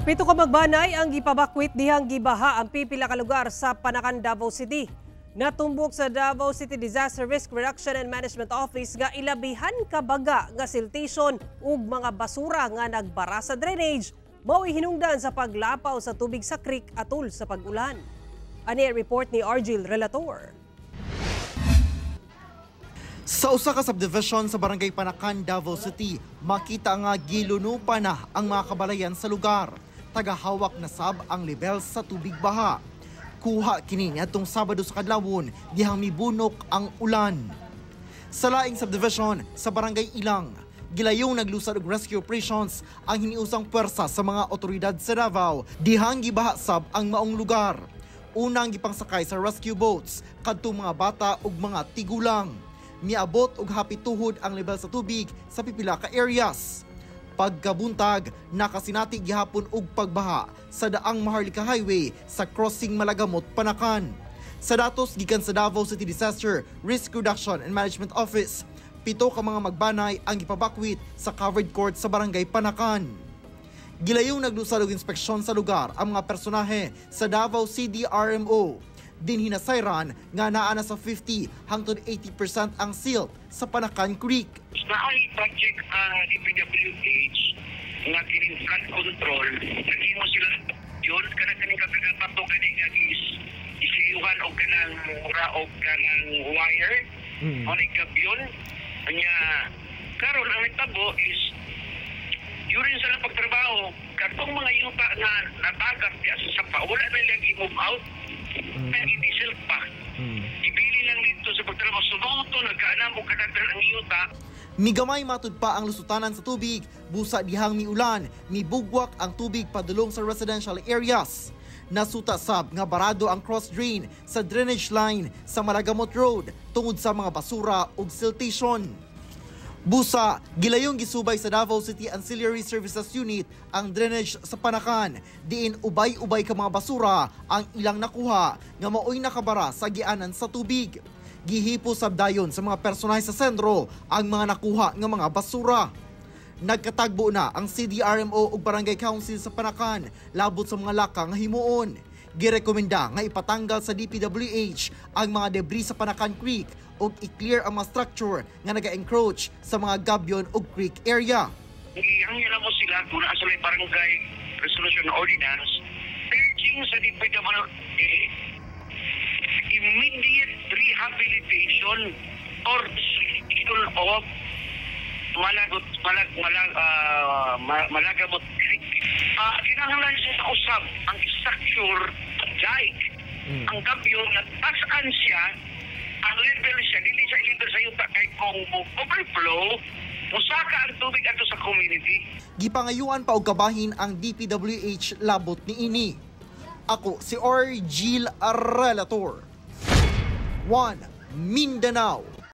Pito ka magbanay ang gipabakwit dihang gibaha ang pipila ka lugar sa Panacan, Davao City. Natumbok sa Davao City Disaster Risk Reduction and Management Office nga ilabihan ka baga nga siltation ug mga basura nga nagbara sa drainage mao'y hinungdan sa paglapaw sa tubig sa creek atul sa pag-ulan. Ani ang report ni Argil Relator. Sa usa ka subdivision sa Barangay Panacan, Davao City, makita nga gilunupa na ang mga kabalayan sa lugar. Tagahawak na sab ang level sa tubig baha. Kuha kini niadtong Sabado sa kadlawon dihang mibunok ang ulan. Sa laing subdivision sa Barangay Ilang, gilayong naglusad og rescue operations ang hiniusang puwersa sa mga otoridad sa Davao dihang gibaha sab ang maong lugar. Unang gipangsakay sa rescue boats kadtong mga bata ug mga tigulang. Miabot og hapit tuhod ang level sa tubig sa pipila ka areas. Pagkabuntag, nakasinati gihapon og pagbaha sa daang Maharlika Highway sa crossing Malagamot, Panacan. Sa datos gikan sa Davao City Disaster Risk Reduction and Management Office, 7 ka mga magbanay ang gipabakwit sa covered court sa Barangay Panacan. Gilayong naglusad og inspeksyon sa lugar ang mga personahe sa Davao CDRMO. Din hinasayran nga naa na sa 50 hangtod 80% ang silt sa Panacan Creek. Naay project ang DPWH nga kining flood control, naghimo sila yun kanang kaning kapigapato kani nga is isiyuhan og kanang mura og kanang wire o ni gabion. Anya karon ang nagtabo is during sa pagtrabaho, katong mga yuta nga natagap diya sa sapa, wala na lang i-move out mm. I-diesel pa ibili lang dito sa pagtrabaho, so mao to nagkaanam og kadaghan ang yuta. Migamay matud pa ang lusutanan sa tubig, busa dihang miulan, mibugwak ang tubig padulong sa residential areas. Nasuta sab nga barado ang cross drain sa drainage line sa Malagamot Road tungod sa mga basura ug siltation. Busa, gilayong gisubay sa Davao City Ancillary Services Unit ang drainage sa Panacan. Diin ubay-ubay ka mga basura ang ilang nakuha nga maoy nakabara sa gianan sa tubig. Gihipo sab dayon sa mga personahe sa sentro ang mga nakuha nga mga basura. Nagkatagbo na ang CDRMO ug Barangay Council sa Panacan labot sa mga laka nga himuon. Girekomenda nga ipatanggal sa DPWH ang mga debris sa Panacan Creek ug i-clear ang mga structure nga naga-encroach sa mga gabion ug creek area. Gihangyo na mo sila kung naa sa barangay resolution ordinance urging sa DPWH immediate rehabilitation or section of Malagot Malag Malag Malagamot Creek. Kinahanglan siya sa usab ang structure dike. Ang gabion na tasan siya, ang level siya, dili siya level sa yuta kay kung mo overflow, musaka ang tubig ato sa community. Gipangayuan pa og kabahin ang DPWH labot niini. Ako si Orgil Relator. 1 Mindanao.